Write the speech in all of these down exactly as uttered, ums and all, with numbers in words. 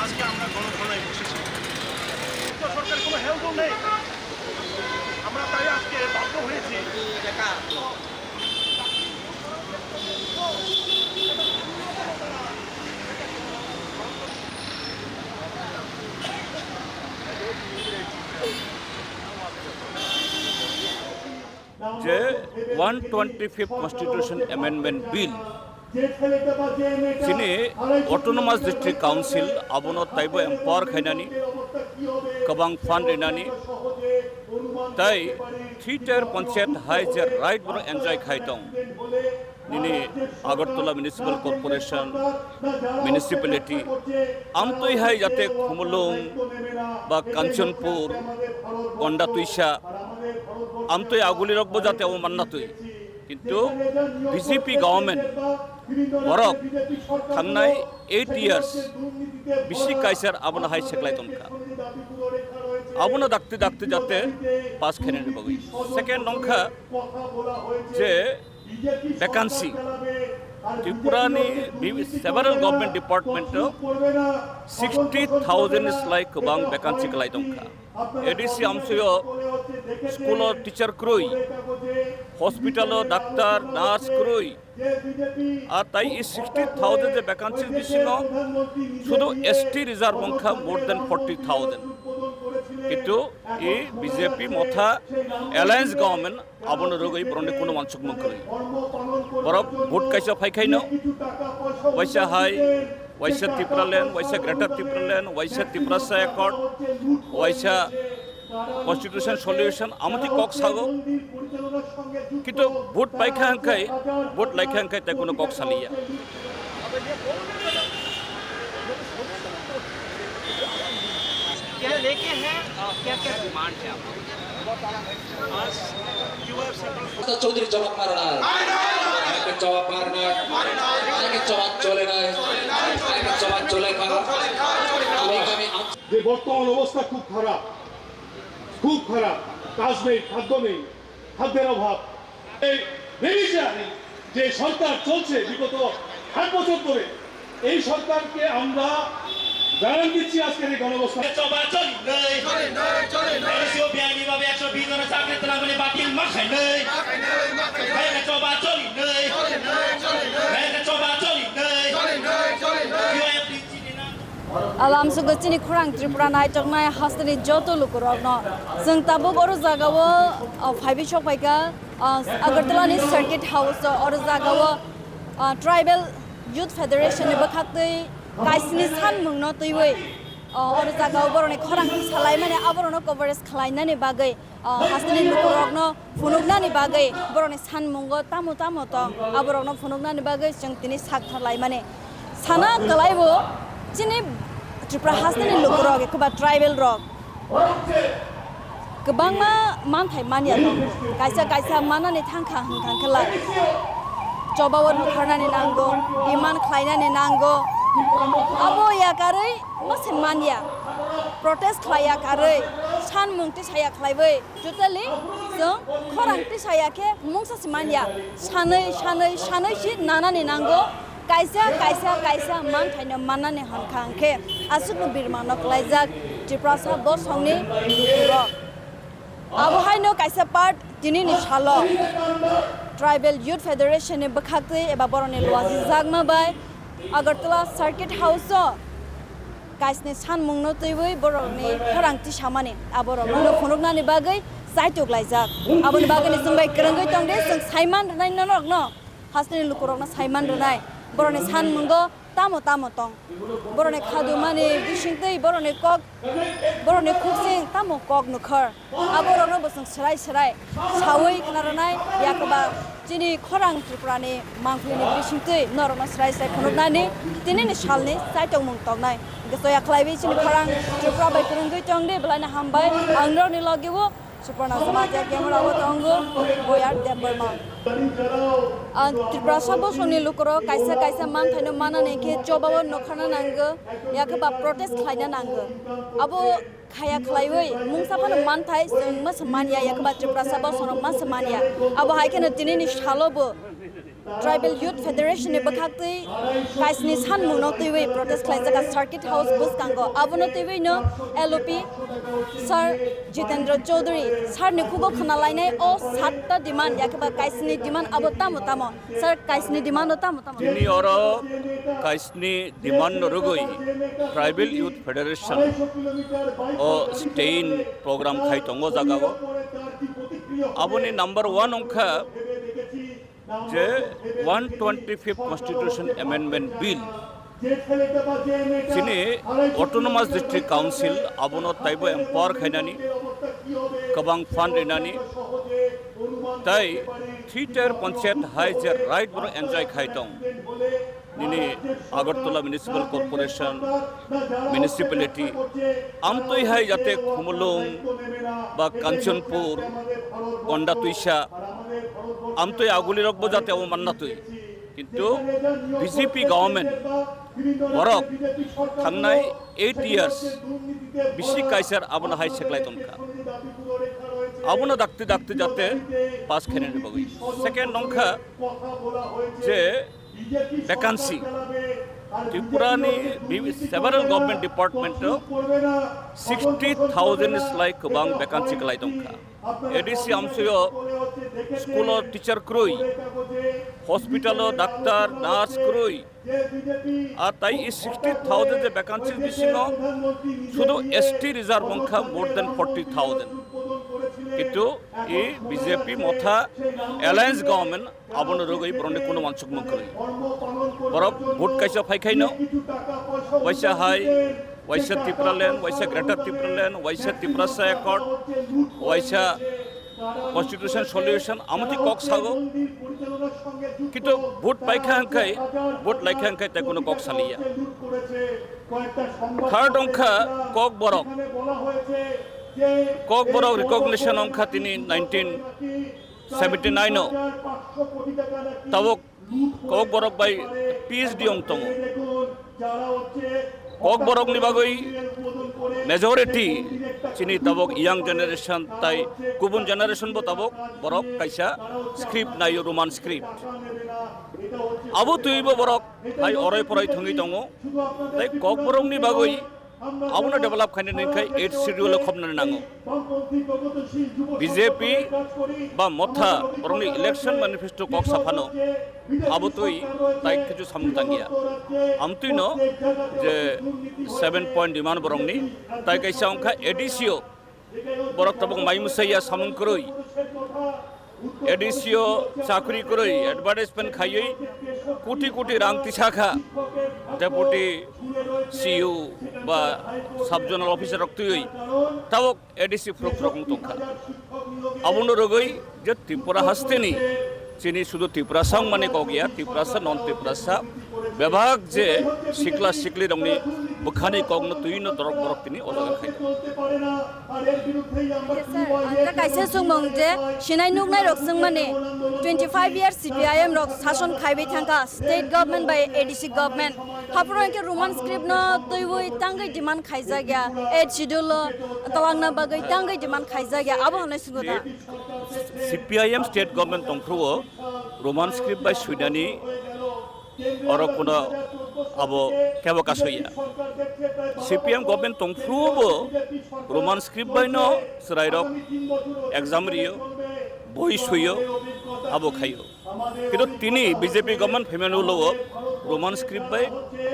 আজকে আমরা গণধর্নায় বসেছি। রাজ্য সরকারের কোনো হেল্পও নেই। আমরা তাই আজকে বাধ্য হয়েছি। যে one twenty fifth constitution amendment bill chini Autonomous District Council abono taibo empower khainani, kwbang fund rinani, tai three tier panchayat hai je right bono enjoy khai tong. Nini Agartala Municipal Corporation, municipality, amtwi hai jate Khumulwng ba Kanchanpur, Gondatwisa, amtwi aguli rokbo jate omo manna twi. Kintu B J P government borok thangnai eight years bisi kaisar abono hai seklai tongkha. Abono dakti dakti jate pass khainani bagwi. Second nongkha je vacancy. Tripura ni bi-, several government department o sixty thousand slai kwbang vacancy kwlai tongkha. A D C amsoyo school o teacher kwrwi, hospital o doctor, nurse kwrwi. A tai i sixty thousand je vacancy bisingo sudu S T reserve wngkha more than forty thousand. Kintu i B J P Motha alliance government abono rwgwi borokni kuno wansukmung kwrwi. Borok vote kaisa phaikhaino, waisa hai, waisa Tipraland, waisa Greater Tipraland, waisa Tiprasa Accord, waisa Constitution solution, amoti kok sago. Kintu vote paikha hwnkhe, vote laikha hwnkhe tei kuno kok saliya. क्या लेके हैं और क्या क्या डिमांड है आपकी? आज QR centre. Doctor Chaudhary jawab marnai. Aike jawab marnai. Aike jawab cholenai. Aike jawab cholenai. Ami kami am- যে বর্তমান অবস্থা খুব খারাপ, খুব খারাপ, কাজ নেই, খাদ্য নেই, খাদ্যের অভাব। এই বেবিচারী যে সরকার চলছে বিগত আট বছর ধরে, এই সরকারকে আমরা জানান দিচ্ছি আজকের এই গণঅবস্থান। চবা চলি নেই। চলি নেই, চলি নেই। এই সিও বিআইনি ভাবে একশো বিশ জনের চাকরি তোলা মানে বাতিল মাথায় নেই। মাথায় নেই, মাথায় নেই। এই চবা চলি নেই। চলি নেই, চলি নেই। এই চবা চলি নেই। চলি নেই, চলি নেই। ইউএফডিসি Alam sugo chini khorang Tripura naitoknai hasteni joto lukurokno. Chwng tabuk oro jagao, o, phaiwi sokphaikha, o, Agartala ni Circuit House o, oro jagao, o, Tribal Youth Federation ni bwkhaktwi kaisni sanmungno twiwi, o, oro jagao borokni khorang tisalaimani aborokno coverage khwlainani bagwi, o, hasteni lukurokno phunuknani bagwi borokni sanmungo tamo tamo tong, aborokno phunuknani bagwi chwng tini sak tharlaimani. Sana kwlaibo chini Tripura hasteni lukurok, ekhoba tribal rok kwbangma manthai manya tongo. Kaisa kaisa manani thangkha hwnkha khe lai. Chobao nukharnani nango, demand khlainani nango. Abo yakarwi mase manya. Protest khlaiya karwi, sanmung tisaya khlaiwi, totally chwng khorang tisaya khe mungsa se manya. Sanwi, sanwi, sanwi si nanani nango. Kaisa, kaisa, kaisa manthaino mannani hwn kha hwnkhe aswkno birmano kwlaijak Tiprasa bosongni lukurok. Abo haino kaisa part tinini salo Tribal Youth Federation ni bwkhaktwi eba borokni luajijakma bai Agartala Circuit House o kaisni sanmungno twiwi borokni khorang tisamani aborokno phunuknani bagwi chaitok laijak. Aboni bagwino chwng bai kwrwngwi tongdi, chwng saiman rwnai norokno. Hasteni lukurokno saiman rwnai, borokni sanmungo tamo tamo tong, borokni khadumani bisingtwi, borokni kok, borokni khuksing tamo kok nukhor, aborokno bo chwng swrai swrai sawi khna rwnai, yakoba chini khorang Tripurani mangpilini bisingtwi norokno swrai swrai phunuknani tinini salni chaitokmung tongnai. Hwnkhe soya khlaiwi chini khorang Tripura bai kwrwngwi tongdi, belai no hambai ang norokni logi o. Suparna Samaja camera o tongo Boyar Debbarma. Ang Tiprasa bosongni lukurok kaisa kaisa manthaino manani khe chobao nokharna nango, yakhe ba protest khlaina nango. Abo khaya khlaiwi mungsa phano manthai chwng masa manya, yakhe ba Tiprasa bosongno masa manya. Abo hai kheno tinini salo bo Tribal Youth Federation ni bwkhaktwi kaisni sanmungno twiwi protest khlaijak circuit house bwskango. Abono twiwi no L O P Sir Jitendra Chaudhary sir ni khugo khna lainai o satta demand, yakhe ba kaisni demand abo tamo tamo? Sir, kaisni demand o tamo tamo? Tini oro kaisni demand no rwgwi Tribal Youth Federation o stay-in program khai tongo jagao. Aboni number one wngkha je one twenty-fifth Constitution Amendment Bill chini Autonomous District Council abono taibo empower khainani, kwbang fund rinani, tai three tier panchayat hai je right borok enjoy khai tong. Nini Agartala Municipal Corporation, municipality, amtwi hai jate Khumulwng ba Kanchanpur, Gonda Twisa, amtwi aguli rok bo jate abo manna twi. Kintu B J P government borok thangnai eight years bisi kaisar abono hai seklai tongkha. Abono dakti dakti jate pass khainani bagwi. Second wngkha je vacancy. Tripura ni bi-, several government department o sixty thousand slai kwbang vacancy kwlai tongkha. A D C amsoyo school o teacher kwrwi, hospital o doctor, nurse kwrwi. A tai i sixty thousand je vacancy bisingo sudu S T reserve wngkha more than forty thousand. Kintu i B J P Motha alliance government abono rwgwi borokni kuno wansukmung kwrwi. Borok vote kaisa phai khaino, waisa hai, waisa Tipraland, waisa Greater Tipraland, waisa Tiprasa Accord, waisa Constitution solution, amotwi kok sago. Kintu vote paikha hwnkhe, vote laikha hwnkhe tei kuno kok saliya. Third wngkha Kokborok. Kokborok recognition wngkha tini nineteen seventy nine o. Tabuk Kokborok bai P H D wng tongo. Kokborokni bagwi majority chini tabuk young generation tai kubun generation bo tabuk borok kaisa script naio, Roman script. Abo twibo borok hai oroi poroi thwngwi tongo. Tai Kokborokni bagwi abono develop khainani hwnkhe eighth schedule o khopnani nango. B J P ba Motha borokni election manifesto kok saphano abo twi tai kichu samung tangya. Amtwino je seven point demand borokni tai kaisa wngkha A D C o borok tabuk mai mwsaiya samung kwrwi. A D C o chakri kwrwi, advertisement khaiwi koti koti rang tisakha deputy C E O ba sub zonal officer rok twiwi tabuk A D C proof rok wng tongkha. Abono rwgwi je Tripura hasteni chini sudu Tiprasa wngmani kok ya, Tiprasa, non Tiprasa, bebak je sikla sikli rokni bwkhani kokno twino dorok borok tini o jaga khai. Sir, ang ta kaisa sungmung je sinai nuknai rok swngmani twenty five years C P I M rok sason khaiwi thangkha, state government bai A D C government. Haphuru hwnkhe Roman script no twiwi tangwi demand khaijak ya, eighth schedule o twlangna bagwi tangwi demand khaijak ya, abo hwnwi swngkha. C P I M state government tongphuru o Roman script bai swinani oro kuno abo kebo kasoya. C P M government tongphuru bo Roman script bai no chwrairok exam rio, boi suyo, abo khaio. Kintu tini B J P government phaimani ulo o Roman script bai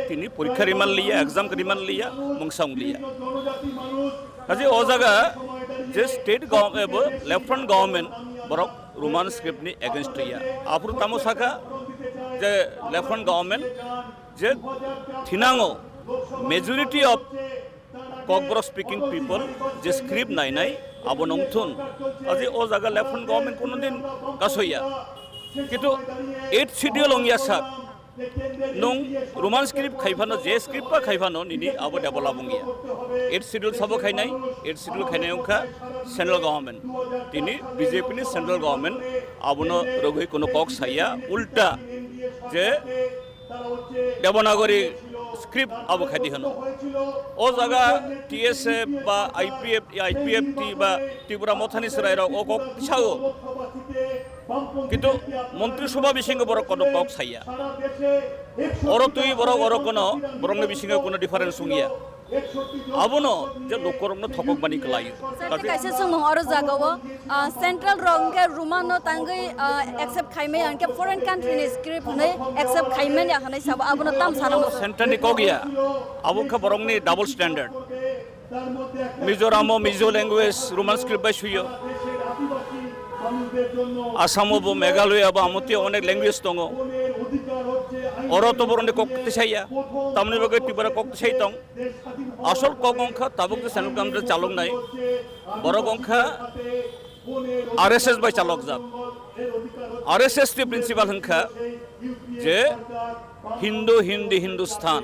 tini porikha riman liya, exam riman liya, mungsa wng liya. Kaje o jaga je state gov-, eh, bo left front government borok Roman script ni against ya. Aphuru tamo saka je left front government je thinango majority of Kokborok speaking people je script nainai abo nongthun. Aje o jaga left front government kuno din kasoya. Kintu eighth schedule ongya sak. Nung Roman script khai phano, je script ba khai phano, nini abo develop wngya. Eighth schedule sabo khainai, eighth schedule khainai wngkha central government. Tini B J P ni central government abono rogwi kuno kok saya, ulta je Devanagari Script abo khaidi hwno. O jaga T S F ba I P F, I P F T ba Tripura Mothani chwrairok o kok tisao. Kintu Montri Sobha bisingo borok kono kok saya. Oro twi borok oro kono borokni bisingo kono difference wngya. Abono je lukurokno thokokmani kwlaio. Sir, tei kaisa swngmung oro jagao, ah, central rok hwnkhe Roman no tangwi, ah, accept khaimaya hwnkhe foreign country ni script hwnwi accept khaimani hwnwi sabo abono tam sana muchung. Central ni kok ya, abo wngkha borokni double standard. Mizoram o Mizo language Roman script bai suyo. Assam o bo Meghalaya bo amotwi onek language tongo. Oro to borokni kok tisaya, tamni bagwi Tripura kok tisai tong. Asol kok wngkha tabuk je central government chaloknai, borok wngkha R S S bai chalokjak. R S S ni principle wngkha je Hindu, Hindi, Hindustan,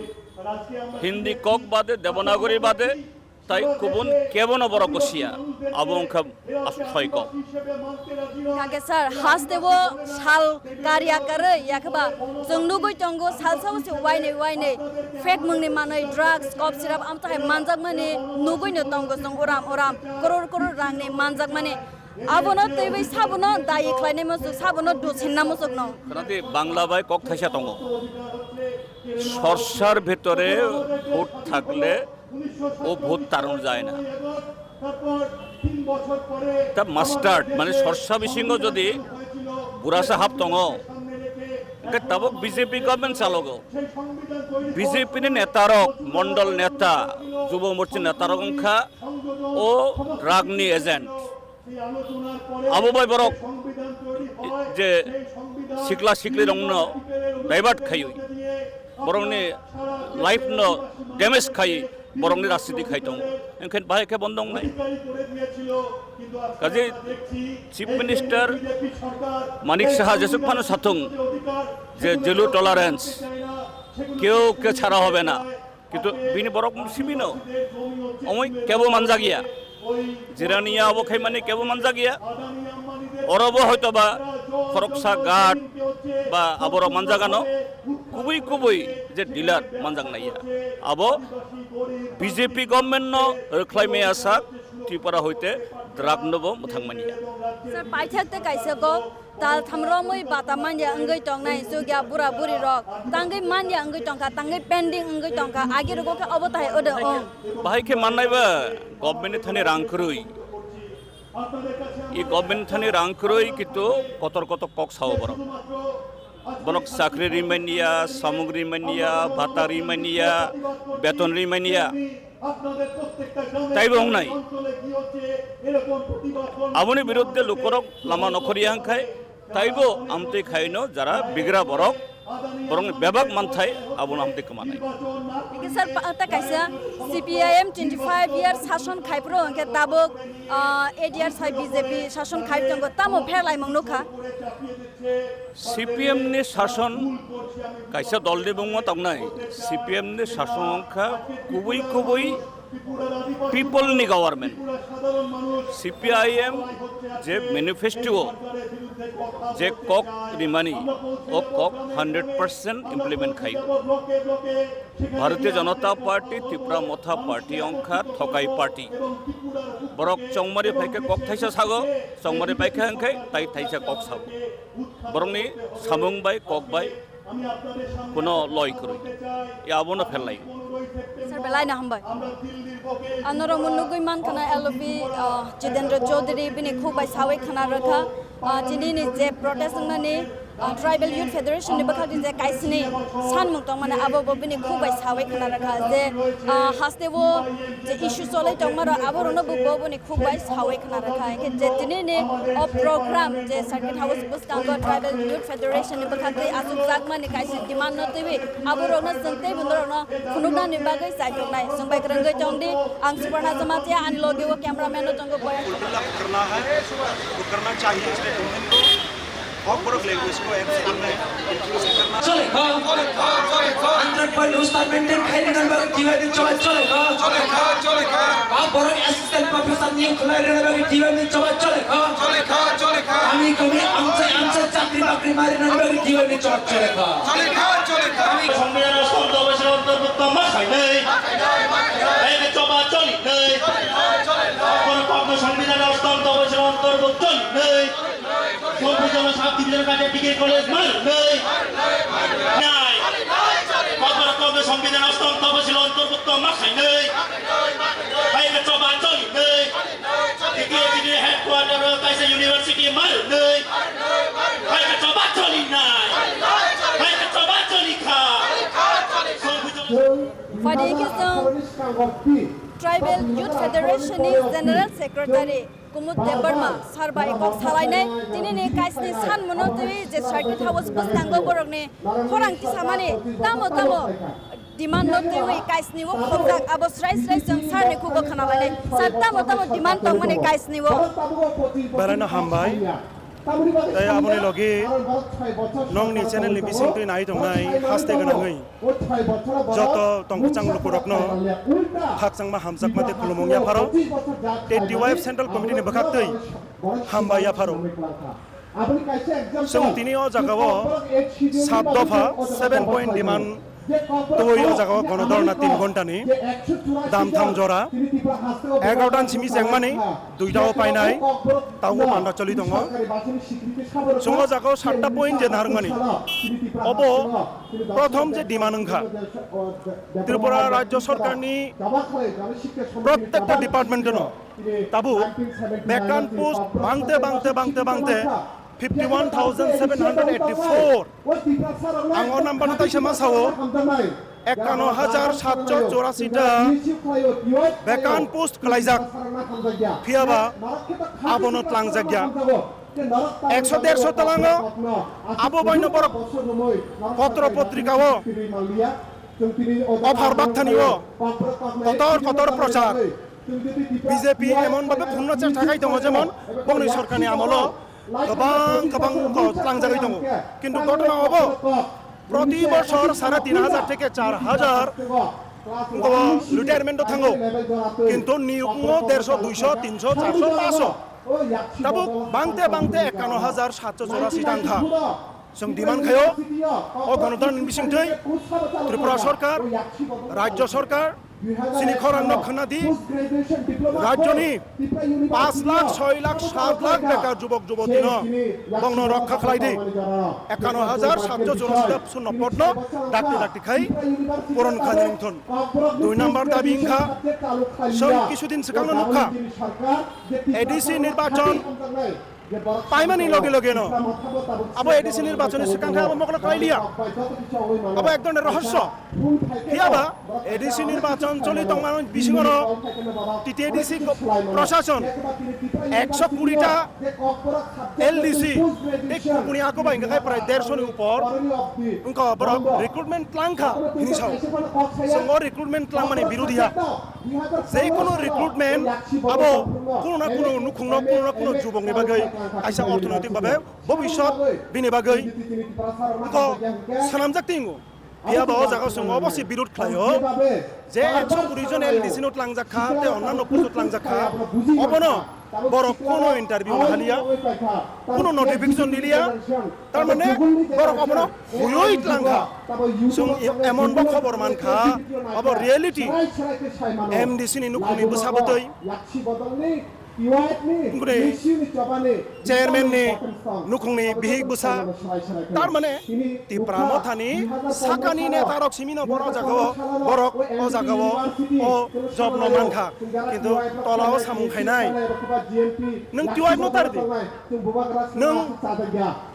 Hindi kok bade, Devanagari bade, tai kubun kebono borok gosiya. Abo wngkha As-, soi kok. Kake sir, haste bo sal kari akarwi, yakhe ba chwng nugwi tongo, salsa usi wainwi wainwi fake mungni manwi, drugs, cough syrup, amtahai manjakmani nugwino tongo chwng uram uram, crore crore rangni manjakmani. Abono twiwi sabono dayi khlainai muchuk, sabono dusinna muchukno. Khwnadi Bangla bai kok thaisa tongo. সর্ষার ভিতরে ভূত থাকলে ও ভূত তাড়ানো যায় না। তা মাস্টার্ড, মানে সর্ষা বিসিঙ্গ যদি burasa hap tongo, hingke tabok B J P government chalogo. B J P ni netarok, mondol neta, jubo morcha netarok wngkha o drug ni agent. Abo bai borok je sikla sikli rokno divert khaiwi, borokni life no damage khai, borokni rajniti khai tongo. Engkhe bahai khe bondo wngnai. Kaje Chief Minister Manik Saha jesuk phano sathung je zero tolerance, keu ke chhara hobe na. Kintu bini borok simi no, omoi kebo manjak ya. Jirania abo khaimani kebo manjak ya. Orobo hoito ba khoroksa guard ba aborok manjak ano, kubui kubui je dealer manjak nai ya. Abo B J P government no rwkhlai maya sak Tripura hoite drug no bo mwthang mani ya. Sir, paithak te kaisa kok, tal tham romwi bata manya wngwi tongnai chukya bura buri rok, tangwi manya wngwi tongkha, tangwi pending wngwi tongkha, agi rogo khe obo tahai odo ong. Bahai khe mannai ba government ni thani rang kwrwi. I government ni thani rang kwrwi kintu kotor kotor kok sao borok. Borok chakri rimaniya, samung rimaniya, bata rimaniya, beton rimaniya. Taibo wngnai. Aboni biruddhe lukorok lama nokhorya hwnkhai, taibo amtwi khaino jara bigra borok, borokni bebak manthai abono amtwi kwmanai. Hingke sir, pa-, ta kaisa C P I M twenty five year sason khaipro hingke tabuk, ah, eight years hai B J P sason khai tongo, tamo pherlaimung nukha? C P M ni sason kaisa dol ni bungma tongnai. C P M ni sason wngkha kubui kubui people ni government. C P I M je manifesto je kok rimani, o kok hundred percent implement khai. Bharatiya Janata Party, Tipra Motha Party wngkha thokai party. Borok chongmari phaikhe kok thaisa sago, chongmari phaikhe hwnkhe tai thaisa kok sago. Borokni samung bai kok bai kuno loi kwrwi. Ya abono pherlai. Sir, belai no hambai. Ano rok mo nugui man khana L O P, ah, Jitendra Chaudhary bini khuk bai sawi khana rwkha. Ah, tini ni je protest wngmani, ah, Tribal Youth Federation ni bwkhak ni je kaisini sanmung tongmani abo bo bini khuk bai sawi khana rwkha je, ah, haste o je issue cholai tongma rok abo rokno bo, bo bini khuk bai sawi khna rwkha. Hingke je tini ni o program je Circuit House bwskango Tribal Youth Federation ni bwkhak twi achukjakmani kaisa demand no twiwi abo rokno chwng tei bo norokno phunuknani bagwi chaituknai. Chwng bai kwrwngwi tongdi, ang Suparna Jamatia, ani logi o cameraman no tongo Boyan. Fulfil करना है, वो करना चाहिए state government को। Hok borok language ko M C N e inclusive karna. Chole kha. Chole kha, chole kha. Hundred point ustad maintain khai rina ba kiwa de chole, chole kha. Chole kha, chole kha. Ba borok assistant professor ni khulai rina ba kiwa de chole, chole kha. Chole kha, chole kha. Ami kami amchai amchai chakri ba Mari nang dari kilo ni chot chole kha. সংবিধান অষ্টম তপশিল অন্তর্ভুক্ত মাখাই নেই। এই যে চবা চলি নেই। কখনো কখনো সংবিধান অষ্টম তপশিল অন্তর্ভুক্ত চলি নেই। সংবিধান সাব ডিভিশন কাজে ডিগ্রি কলেজ মার নেই। নাই। কখনো কখনো সংবিধান অষ্টম তপশিল অন্তর্ভুক্ত মাখাই নেই। এই যে চবা চলি নেই। দ্বিতীয় ডিগ্রি হেডকোয়ার্টার কাছে ইউনিভার্সিটি মার নেই। Hai ka choba choli nai. Hai ka choba choli kha. Phaidi khe chwng Tribal Youth Federation ni General Secretary Kumud Debbarma sir bai kok salainai tini ni kaisni san muno twi je Circuit House bwskango borokni khorang tisamani tamo tamo demand no twiwi kaisni o khobjak abo srai srai chwng sir ni khugo khna lainai. Sir, tamo tamo demand tongmani kaisni o? Beraino hambai. Tei aboni logi nongni channel ni bisingtwi nai tongnai haste gwnangwi joto tongkwchang lukurokno khakchangma hamjakma tei khulumung yapharo. Tei T Y F Central Committee ni bwkhaktwi hambai yapharo. Chwng tini o jagao sat dopha, seven point demand twi o jagao gono dhorna tin ghontani damtham jora, egarota ni simi chengmani duita o painai, tabuk panda choli tongo. Chwng o jagao satta point je narwkmani, obo prothom je demand wngkha Tripura Rajya Sorkarni prottekta department no tabuk vacant post bangte bangte bangte bangte fifty one thousand seven hundred eighty four. Ang o number no taisa ma sao, ekano hajar satso chorasi ta vacant post kwlaijak. Phiyaba abono tlangjak ya. Ekso derso talango abo baino borok potro potrika o offer bakthani o kotor kotor prochar B J P emon bhabe phunukna chesta khai tongo, jemon bongni sorkarni amolo kwbang kwbang ko tlangjagwi tongo. Kintu ghotona obo proti bochor sare tin hajar theke char hajar wngkha retirement o thango. Kintu niyok wngkha derso, duiso, tinso, charso, paso. Tabuk bangte bangte ekano hajar satso chorasi tangkha. Chwng demand khaio, o gonotantroni bisingtwi Tripura Sorkar, Rajya Sorkar, chini khorang no khna di, rajyoni paanch lakh, soi lakh, saat lakh bekar jubok juboti no bongno rokha khlai di. Ekano hajar satso chorasi ta sunno pod no dakti dakti khai puron kha ni wngthon. Dui number dabi wngkha, chwng kisudin swkang no nukha, A D C nirbachon paimani loge loge no abo A D C nirbachon ni swkang khe abo mokol khlai liya. Abo ek dhoroner rohosyo. Phiyaba A D C nirbachon choli tongmani bisingo no T T A D C go-, prosason ekso kuri ta L D C tei kubuni ako bai wngkha khe prai derso ni upor wngkha borok recruitment tlang kha hini sao. Chwng o recruitment tlangmani birodhi ha. Jekono recruitment abo kuno na kuno nukhungno, kuno na kuno jubokni bagwi kaisa orthonoitik babe bobiswt bini bagwi ko swnamjak tingo. Phiyaba o jaga chwng obo se birod khlaio je ekso kuri jon L D C no tlangjak kha tei onnanno post o tlangjak kha, obono borok kuno interview haliya, kuno notification diliya, tar mane borok obono huyoi tlang kha. Chwng e-, emon bo khobor man kha, abo reality M D C ni nukhungni bwsa bwtwi, wngkhe chairman ni nukhungni bihik bwsa, tar mane Tipra Mothani sakani neta rok simi no borok o jaga o, borok o jaga o, o job no man kha, kintu tola o samung khainai. Nwng T Y F no tar di, nwng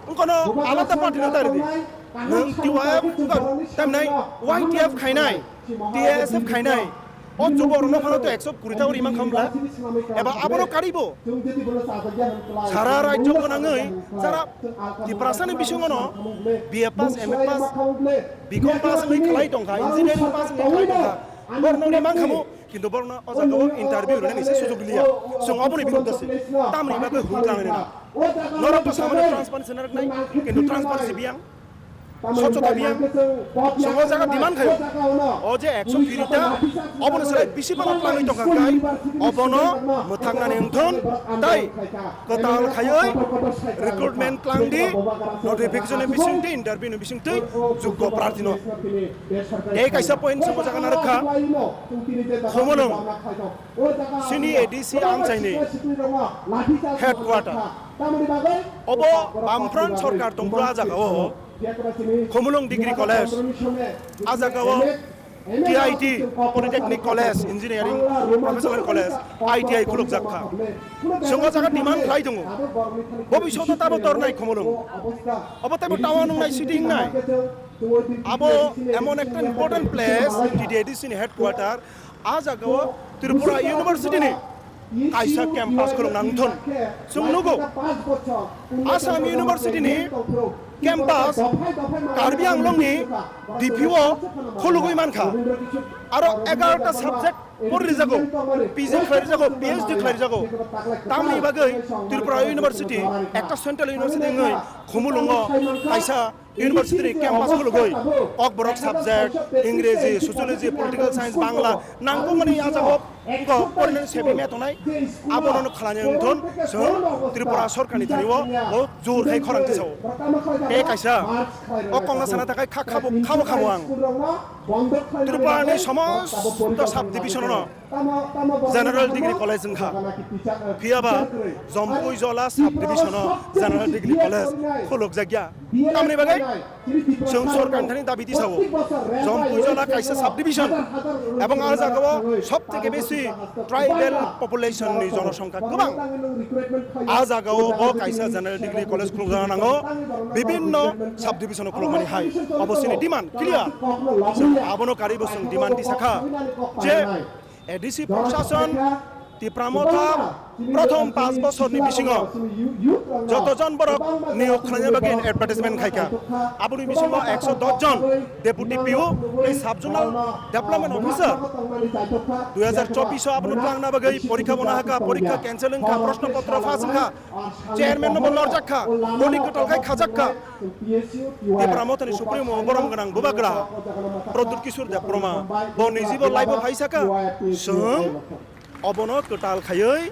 wngkono alada party no tar di, nwng T Y F wngkha, tamni Y T F khainai, T S F khainai, o chubo rokno phano to ekso kuri ta uri mankha mla, eba abono karibo sara rajyo gwnangwi jara Tiprasani bisingono B A pass, M A pass, B Com pass wngwi khlai tongkha, engineering pass wngwi khlai tongkha, borno uri mankha bo. Kintu borokno o jaga o interview rwnani se sujok liya. Chwng oboni biruddhe se tamni bagwi hum tlangnai nang. Norok to samani transparency narwknai, kintu transparency biyang. Swachhota Abhiyan, chwng o jaga demand khaio. O je ekso phirita, obono selai bisi phano twlangwi tongkha khai, obono mwthangnani wngthon, tai kwtal khaiwi recruitment twlangdi, notification ni bisingtwi, interview ni bisingtwi juggo prarthino. Tei kaisa point chwng o jaga narwkha, Khumulwng, chini A D C amchaini headquarter. Obo Bamfront sorkar tongphuru a jagao Khumulwng Degree College, a jagao T I T, Polytechnic College, Engineering Professional College, I T I khulukjak kha. Chwng o jaga demand khlai tongo. Bobishoto tabo tornai Khumulwng. Obo teibo town wngnai, city wngnai. Abo emon ekta important place, T T A D C ni headquarter, a jagao Tripura University ni kaisa campus khuluk nang thun. Chwng nugo, Assam University ni campus Karbi Anglong ni D P O khulugwi mankha. Aro egarota subject porri jago, P G khlai jago, P H D khlai jago. Tamni bagwi Tripura University ekta central university wngwi Khumulwngo kaisa university ni campus khulugwi Kokborok subject, Ingreji, Sociology, Political Science, Bangla nangkukmani a jagao wngkha porinani sebi me tongnai. Abono khlani wngthon chwng Tripura sorkarni thani o bo jor khai khorang tisao. Tei kaisa o kongna sana takai kha khabo khabo khabo ang. Tripura ni somosto sub division no General Degree College wngkha. Phiyaba Jampui Jola sub division o General Degree College khulukjakya. Tamni bagwi chwng sorkar thani dabi tisao. Jampui Jola kaisa sub division ebong a jagao sob theke besi tribal population ni jonosongkha kwbang. A jagao bo kaisa General Degree College khulukjana nango, bibinno sub division o khulukmani hai. Obo chini demand clear. Chwng abono karwi bo chwng demand tisakha je A D C Prashason Tipra Motha prothom panch bosorni bisingo joto jon borok niyok khlaina bagwi advertisement khaikha. Aboni bisingo ekso dos jon Deputy P O tei Sub Zonal Development Officer. Dui hajar chobbish o abono twlangna bagwi porikha bono hakha, porikha cancel wngkha, proshno potro phas wngkha, chairman no bo norjak kha, boni kwtal khai khajak kha. Tipra Mothani Supremo borom gwnang bubagra Pradyut Kishore Debbarma bo nijibo live o phai saka, chwng obono kwtal khaiwi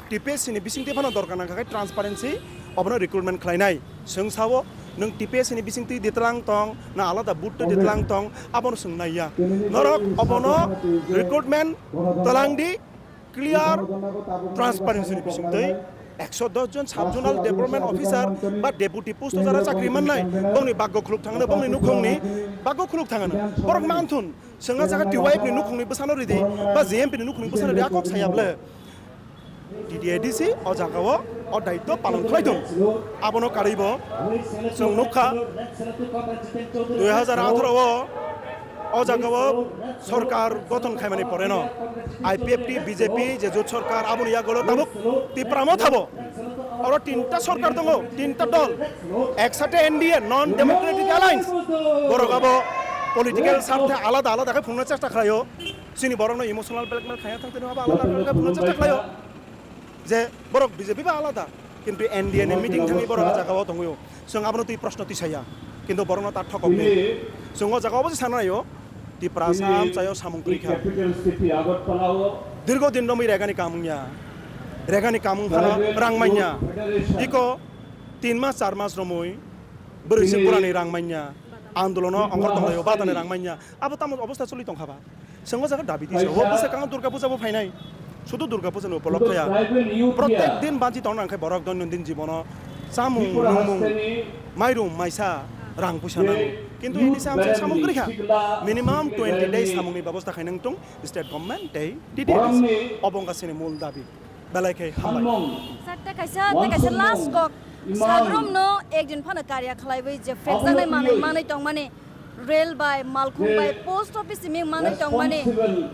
T P S C ni bisingtwi phano dorkar nangkha khe transparency, obono recruitment khlainai. Chwng sao, nwng T P S C ni bisingtwi ditlang tong, na alada booth twi ditlang tong, abono chwng naiya. Norok obono recruitment twlang di, clear, transparency ni bisingtwi ekso dos jon Sub Zonal Development Officer ba Deputy post o jara chakri mannai, bongni baggo khuluk thangano, bongni nukhungni baggo khuluk thangano. Borok manthun, chwng a jaga T Y F ni nukhungni bwsano ridi ba J M P ni nukhungni bwsano ridi, a kok saya ble. T T A D C o jagao o daitto palon khlai thung. Abono karwi bo chwng nukha, dui hajar atharo o o jagao sorkar gothon khaimani poreno I P F T, B J P je jot sorkar, aboni yagulo tabuk Tipra Motha bo. Oro tinta sorkar tongo, tinta dol. Eksate N D A, Non Democratic Alliance. Borok abo political sarthe alada alada khe phunukna chesta khlaio. Chini borokno emotional blackmail khaina thang tini abo alada alada khe phunukna chesta khlaio. Je borok B J P ba alada, kintu N D A ni meeting thangwi borok o jagao tongwio. Chwng abono twi proshno twi saya, kintu borokno ta thokokni. Chwng o jagao obo se sana naio, Tiprasa amchaio samung kwrwi kha. Dirgo din romwi regani kamung ya, regani kamung phano rang manya. Iko tin mas char mas romwi bwrwi se kurani rang manya. Andolono ongkhor tonglaio, batani rang manya. Abo tamo obostha choli tongkha ba? Chwng o jaga dabi tisa o bwsakang Durga Puja bo phainai. Sudu Durga Puja ni upolokho ya. Protek din banchi tongna nang khe borok doinondin jibono chamung, nwngmung, mairum, maisa, rang puisa nango. Kintu ini se amchai samung kwrwi kha. Minimum twenty days samung ni bebosta khainang tong state government tei T T A D C. Obo wngkha chini mul dabi. Belai khe hambai. Sir, tei kaisa, tei kaisa last kok. Sagrum no ekdin phano karya khlaiwi je phekjaknai manwi manwi tongmani, rail bai, malkhung bai, post office simi manwi tongmani,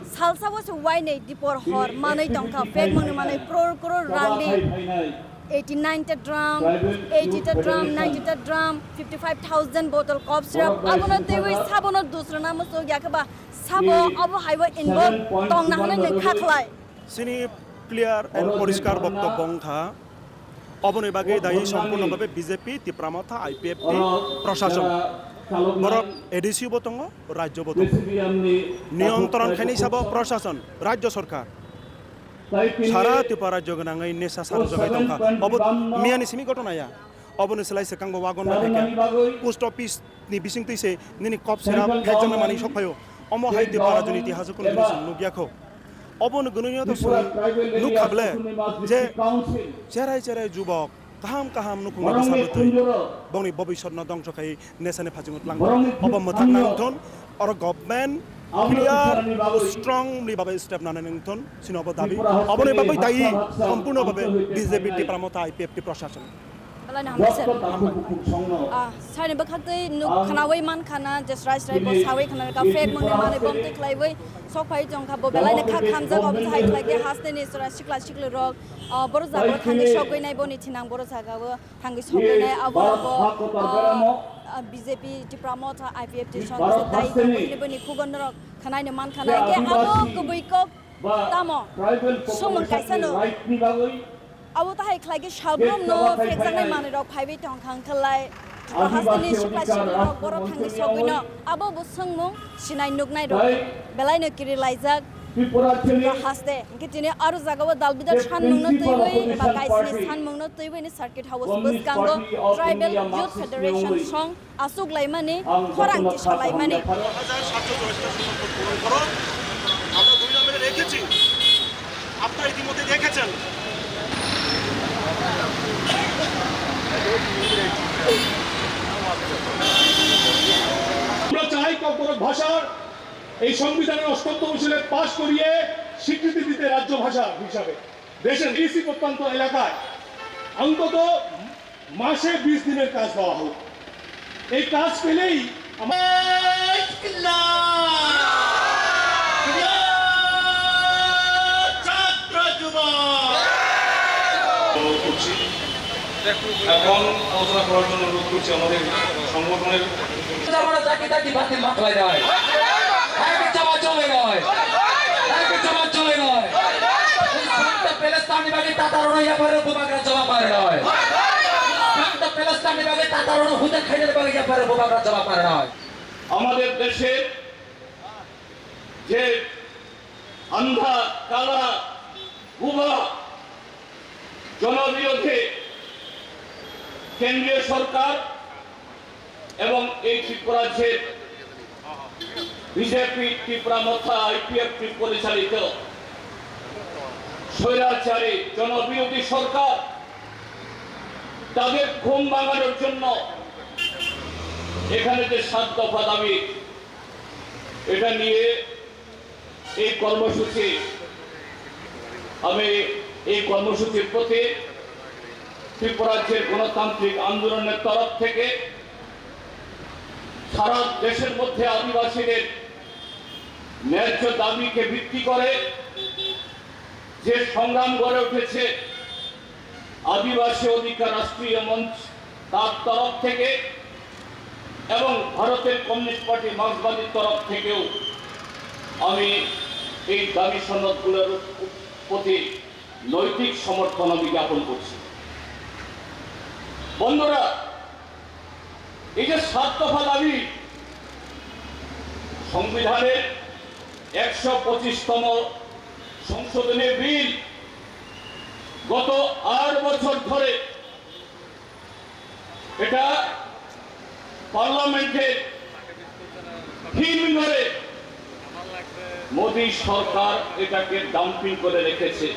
salsa o se wainwi dipor hor manwi tongkha, phek mwnwi manwi crore crore rang di, eighty nine ta drum, eighty ta drum, ninety ta drum, fifty five thousand bottle cough syrup, abono teiwi sabono dusrana muchuk ya khe ba sabo abo haibo involve tongna hwnwi nang kha khlai. Chini clear and poriskar boktobbo wngkha. Oboni bagwi dayi sompurno bhabe B J P, Tipra Motha, I P F T, proshason. Borok A D C bo tongo, rajyo bo tongo. Niyontron khaini sabo prosason, rajyo sorkar. Sara Tripura rajyo gwnangwi nesa sar jagwi tongkha. Obo miyani simi ghotona ya. Oboni slai swkang bo wagon bai thangkha. Post office ni bising twi se nini kop sera phekjakna manwi sok phaio. Omo hai Tripura rajyoni itihas o kunu jini chwng nukya kho. Obo no gwnwi no to chwng nukha ble je cherai cherai jubok kaham kaham nukhungni bwsa bwtwi bongni bobiswtno dongso khai nesani phajingo twlang. Obo mwthang nang thun, oro government clear strongly babe step nana nang thun, sini obo dabi. Oboni bagwi dayi sompurno babe B J P Tipra Motha I P F T proshashan. Belai no hambai sir. Ah, sani bwkhaktwi nuk khnawi man khana je srai srai bo sawi khana ka fake mwnwi manwi bomtwi khlaiwi sok phai tongkha bo belai no kha khamjak obo hai khlai khe haste ni sura sikla sikli rok, ah, boro jaga o thangwi sogwi nai boni thinang boro jaga o thangwi sogwi nai abo bo, ah, ah, B J P Tipra Motha I P F T song se dai boni boni khugon rok khnai no man khana ke abo kubui kok tamo sumung kaisa no. Abo tahai khlai khe salbrum no phekjaknai manwi rok phaiwi tong kha, wngkha lai Tripura hasteni sikla siklirok borok thangwi sogwino abo bo swngmung sinai nuknai rok belai no kiri laijak Tripura haste. Hinkhe tini aro jagao dal bidal sanmung no twiwi eba kaisni sanmung no twiwi ni Circuit House bwskango Tribal Youth Federation song aswk laimani, khorang tisa laimani. হাজার সাতশো চুয়াত্তর সংখ্যক পূরণ করো। আমরা দুই নম্বরে রেখেছি, আপনারা ইতিমধ্যে দেখেছেন। আমরা চাই ককবরক ভাষার এই সংবিধানের অষ্টম তফসিলে পাশ করিয়ে স্বীকৃতি দিতে রাজ্য ভাষা হিসাবে দেশের এসি প্রত্যন্ত এলাকায় অন্তত মাসে বিশ দিনের কাজ দেওয়া হোক। এই কাজ পেলেই আমার ছাত্র যুবক করছি। এখন আলোচনা করার জন্য অনুরোধ করছি আমাদের সংগঠনের আমরা চাকরি চাকরি বাতিল মাত্রায় যায়। এক চাপা চলে নয়, এক চাপা চলে নয়। প্যালেস্তানি বাগে তাতারোনো ইয়াপারে বুবাগরা জমা পারে নয়। প্যালেস্তানি বাগে তাতারোনো হুদা খাইদের বাগে ইয়াপারে বুবাগরা জমা পারে নয়। আমাদের দেশে যে আন্ধা কালা বুবা জনবিরোধী কেন্দ্রীয় সরকার এবং এই ত্রিপুরা রাজ্যের বিজেপি ত্রিপুরা মথা আইপিএফটি পরিচালিত স্বৈরাচারী জনবিরোধী সরকার তাদের ঘুম ভাঙানোর জন্য এখানে যে সাত দফা দাবি, এটা নিয়ে এই কর্মসূচি, আমি এই কর্মসূচির প্রতি ত্রিপুরা রাজ্যের গণতান্ত্রিক আন্দোলনের তরফ থেকে সারা দেশের মধ্যে আদিবাসীদের ন্যায্য দাবিকে ভিত্তি করে যে সংগ্রাম গড়ে উঠেছে, আদিবাসী অধিকার রাষ্ট্রীয় মঞ্চ তার তরফ থেকে এবং ভারতের কমিউনিস্ট পার্টি মার্ক্সবাদীর তরফ থেকেও আমি এই দাবি সনদগুলোর প্রতি নৈতিক সমর্থন আমি জ্ঞাপন করছি। বন্ধুরা, এই যে সাত দফা দাবি, সংবিধানের একশো পঁচিশতম সংশোধনী বিল গত আট বছর ধরে এটা পার্লামেন্টে হিমঘরে মোদী সরকার এটাকে ডাম্পিং করে রেখেছে,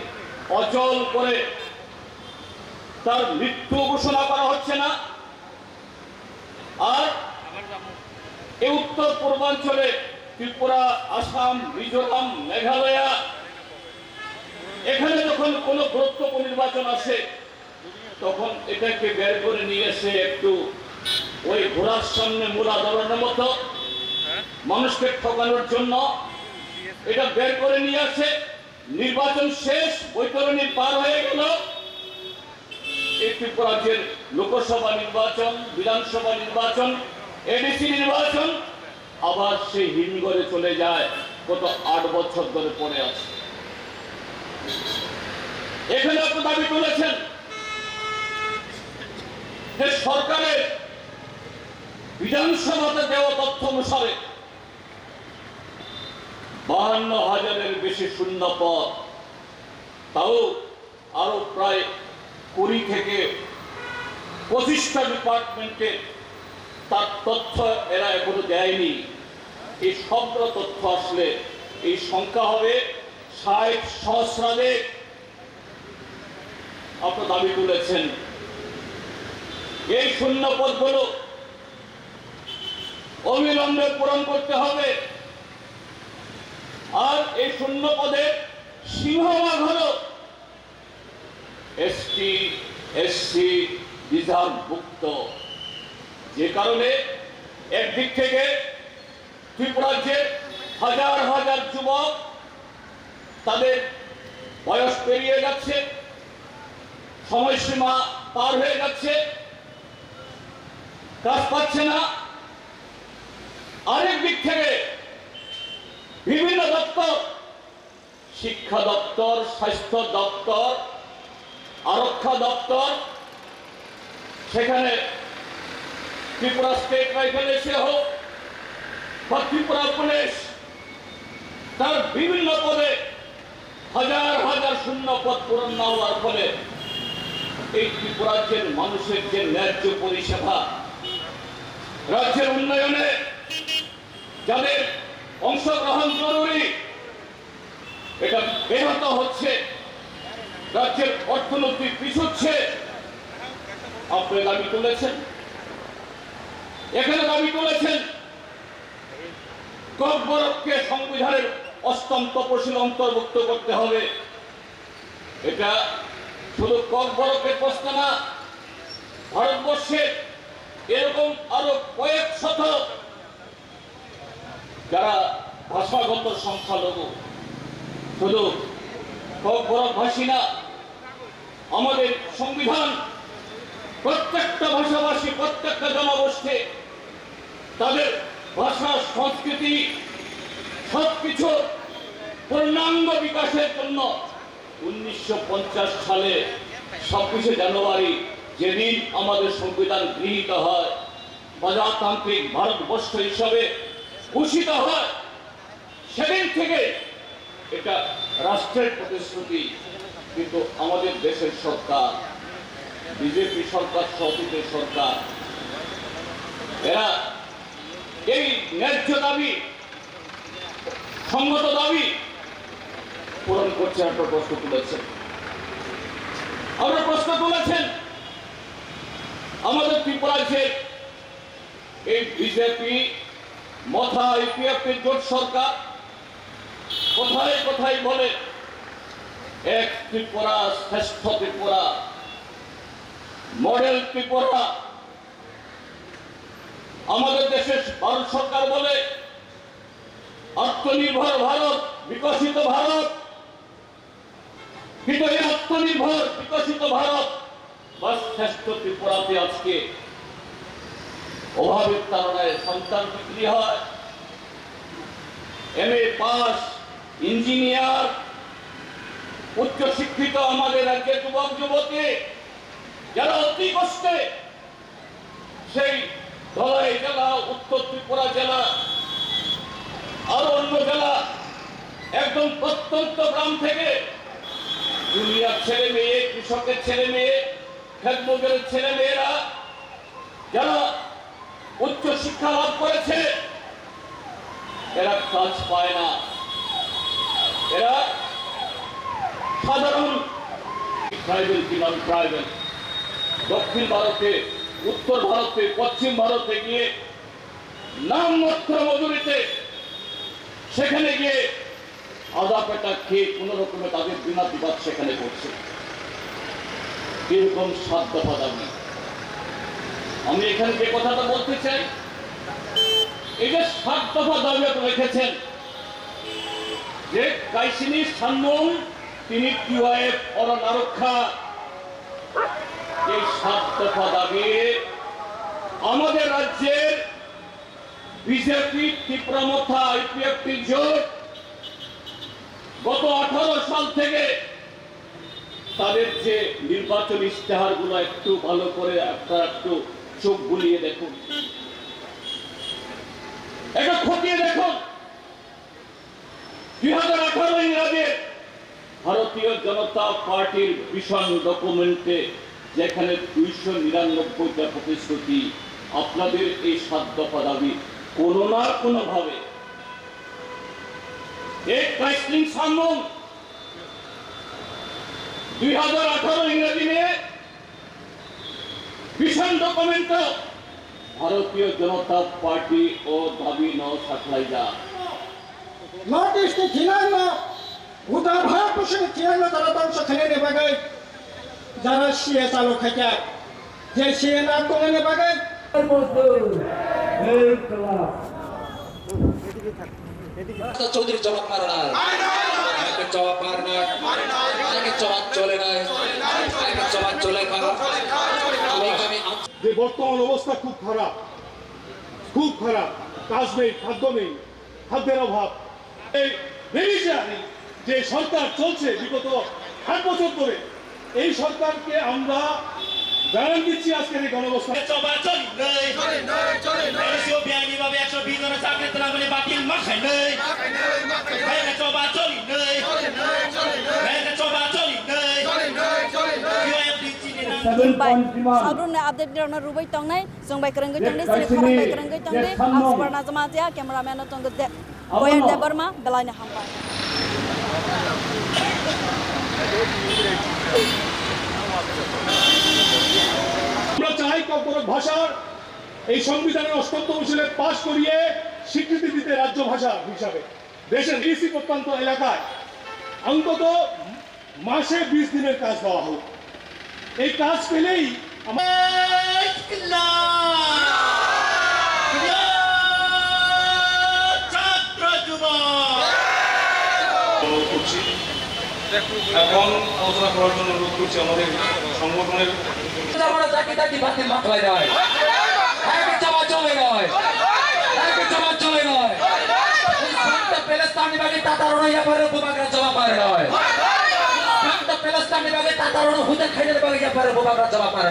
অচল করে তার মৃত্যু ঘোষণা করা হচ্ছে না। আর এই উত্তর পূর্বাঞ্চলে ত্রিপুরা, আসাম, মিজোরাম, মেঘালয়া, এখানে যখন কোনো গুরুত্বপূর্ণ নির্বাচন আসে, তখন এটাকে বের করে নিয়ে এসে একটু ওই ঘোড়ার সামনে মূলা ধরানোর মতো মানুষকে ঠকানোর জন্য এটা বের করে নিয়ে আসে। নির্বাচন শেষ, বৈতরণী পার হয়ে গেল। এই ত্রিপুরা রাজ্যের লোকসভা নির্বাচন, বিধানসভা নির্বাচন, এডিসি নির্বাচন আবার সেই হিমঘরে চলে যায়, গত আট বছর ধরে পড়ে আছে। এখানে আপনি দাবি তুলেছেন যে সরকারের বিধানসভাতে দেওয়া তথ্য অনুসারে বাহান্ন হাজারের বেশি শূন্য পদ, তাও আরো প্রায় কুড়ি থেকে পঁচিশটা ডিপার্টমেন্টে তার তথ্য এরা এখনো দেয়নি। এই সমগ্র তথ্য আসলে এই সংখ্যা হবে ষাট সহস্রাধিক। আপনারা দাবি তুলেছেন, এই শূন্য পদগুলো অবিলম্বে পূরণ করতে হবে। আর এই শূন্য পদে সিংহভাগ হলো এসটি, এসসি রিজার্ভভুক্ত, যে কারণে একদিক থেকে ত্রিপুরার যে হাজার হাজার যুবক, তাদের বয়স পেরিয়ে যাচ্ছে, সময়সীমা পার হয়ে যাচ্ছে, কাজ পাচ্ছে না। আরেক দিক থেকে বিভিন্ন দপ্তর, শিক্ষা দপ্তর, স্বাস্থ্য দপ্তর, আরক্ষা দপ্তর, সেখানে ত্রিপুরা স্টেট রাইফেল এসে হোক বা ত্রিপুরা পুলিশ, তার বিভিন্ন পদে হাজার হাজার শূন্য পদ পূরণ না হওয়ার ফলে এই ত্রিপুরাজ্যের মানুষের যে ন্যায্য পরিষেবা, রাজ্যের উন্নয়নে যাদের অংশগ্রহণ জরুরি, এটা ব্যাহত হচ্ছে, রাজ্যের অর্থনীতি পিছুচ্ছে। আপনি দাবি তুলেছেন, এখানে দাবি তুলেছেন ককবরককে সংবিধানের অষ্টম তপশিল অন্তর্ভুক্ত করতে হবে। এটা শুধু ককবরকের প্রশ্ন না, ভারতবর্ষের এরকম আরো কয়েক শত যারা ভাষাগত সংখ্যালঘু, শুধু ককবরক ভাষী না, আমাদের সংবিধান প্রত্যেকটা ভাষাভাষী, প্রত্যেকটা জনগোষ্ঠী তাদের ভাষা, সংস্কৃতি, সবকিছু পূর্ণাঙ্গ বিকাশের জন্য উনিশশো পঞ্চাশ সালে ছাব্বিশে জানুয়ারি, যেদিন আমাদের সংবিধান গৃহীত হয়, প্রজাতান্ত্রিক ভারতবর্ষ হিসাবে ঘোষিত হয়, সেদিন থেকে এটা রাষ্ট্রের প্রতিশ্রুতি। কিন্তু আমাদের দেশের সরকার, বিজেপি সরকার সহ অতীতের সরকার, এরা এই ন্যায্য দাবি, সঙ্গত দাবি পূরণ করছে। আপনারা প্রশ্ন তুলেছেন, আপনারা প্রশ্ন তুলেছেন, আমাদের ত্রিপুরায় যে এই বিজেপি মথা ইউপিএফটির জোট সরকার কোথায় কোথায় বলে এক ত্রিপুরা, শ্রেষ্ঠ ত্রিপুরা, মডেল ত্রিপুরা। আমাদের দেশে ভারত সরকার বলে আত্মনির্ভর ভারত, বিকশিত ভারত। কিন্তু এই আত্মনির্ভর বিকশিত ভারত বা শ্রেষ্ঠ ত্রিপুরাতে আজকে অভাবের কারণে সন্তান বিক্রি হয়। এমএ পাস, ইঞ্জিনিয়ার, উচ্চশিক্ষিত আমাদের রাজ্যের যুবক যুবতী, যারা অতি কষ্টে সেই ধলাই জেলা, উত্তর ত্রিপুরা জেলা, আরো অন্য জেলা, একদম প্রত্যন্ত গ্রাম থেকে দুনিয়ার ছেলে মেয়ে, কৃষকের ছেলে মেয়ে, ক্ষেত মজুরের ছেলে মেয়েরা, যারা উচ্চ শিক্ষা লাভ করেছে, এরা কাজ পায় না। এরা সাধারণ ট্রাইবেল কি নন ট্রাইবেল, দক্ষিণ ভারতে, উত্তর ভারতে, পশ্চিম ভারতে গিয়ে নামমাত্র মজুরিতে সেখানে গিয়ে আধা পেটা খেয়ে কোনো রকমে তাদের দিনাতিপাত সেখানে করছে। এরকম সাত দফা দাবি। আমি এখানে যে কথাটা বলতে চাই, এই যে সাত দফা দাবি আপনি রেখেছেন, যে কাইসিনি সানমুং, তিনি টিওয়াইএফ অরণ্য রক্ষা, এই সাত দফা দাবি আমাদের রাজ্যের বিজেপি, ত্রিপুরা মথা, আইপিএফটি জোট গত আঠারো সাল থেকে তাদের যে নির্বাচনী ইশতেহারগুলো একটু ভালো করে আপনারা একটু চোখ বুলিয়ে দেখুন। এটা খতিয়ে দেখুন, দুই হাজার আঠারো ইংরাজির ভারতীয় জনতা পার্টির ভিশন ডকুমেন্টে যেখানে দুইশো নিরানব্বইটা প্রতিশ্রুতি, আপনাদের এই সাত দফা দাবি কোনো না কোনোভাবে এক কাইসলিং সামুং দুই হাজার আঠারো ইংরাজি মে ভিশন ডকুমেন্ট ভারতীয় জনতা পার্টি ও দাবি ন সাকলাইজা। North East ni thinangno, utar Bharat Borsho ni thinangno jara dongso khainani bagwi jara C A chalo khaikha, je C A nang tongnani bagwi. Chowdhury Jawab Marnar. Aike Jawab Marnar. Aike Jawab Cholenai. Aike Jawab Cholenai. আমি, আমি যে বর্তমান অবস্থা খুব খারাপ, খুব খারাপ, কাজ নেই, খাদ্য নেই, খাদ্যের অভাব। এই বেবিচারী যে সরকার চলছে বিগত আট বছর ধরে, এই সরকারকে আমরা জানান দিচ্ছি আজকের এই গণঅবস্থান। চবা চলি নেই। চলি নেই, চলি নেই। এসিও বিআইনি ভাবে একশো বিশ জনের চাকরি তোলা মানে বাতিল মাখাই নেই। মাখাই নেই, মাখাই নেই। এই চবা চলি নেই। চলি নেই, চলি নেই। এই চবা চলি নেই। চলি নেই, চলি নেই। ইউএফডিসি ni nang Seven point three one. Sabrumni update rokno rwbai tongnai, chwng bai kwrwngwi tongdi, chini khorang bai kwrwngwi tongdi, ang Subarna Jamatia, cameraman no tongo de-, Boyer Debbarma, belai no hambai. আমরা চাই ককবরক ভাষার এই সংবিধানের অষ্টম তফসিলে পাশ করিয়ে স্বীকৃতি দিতে রাজ্য ভাষা হিসাবে দেশের এসি প্রত্যন্ত এলাকায় অন্তত মাসে বিশ দিনের কাজ দেওয়া হোক। এই কাজ পেলেই আমার ছাত্র যুবক। এখন আলোচনা করার জন্য অনুরোধ করছি আমাদের সংগঠনের Jabara jaki taki bati maklai dai. Hai ke jawab jole noi. Hai ke jawab jole noi. Santa Palestine bagi tata rono ya pare bubagra jawab pare noi. Santa Palestine bagi tata rono hujan khaina bagi ya pare bubagra jawab pare noi.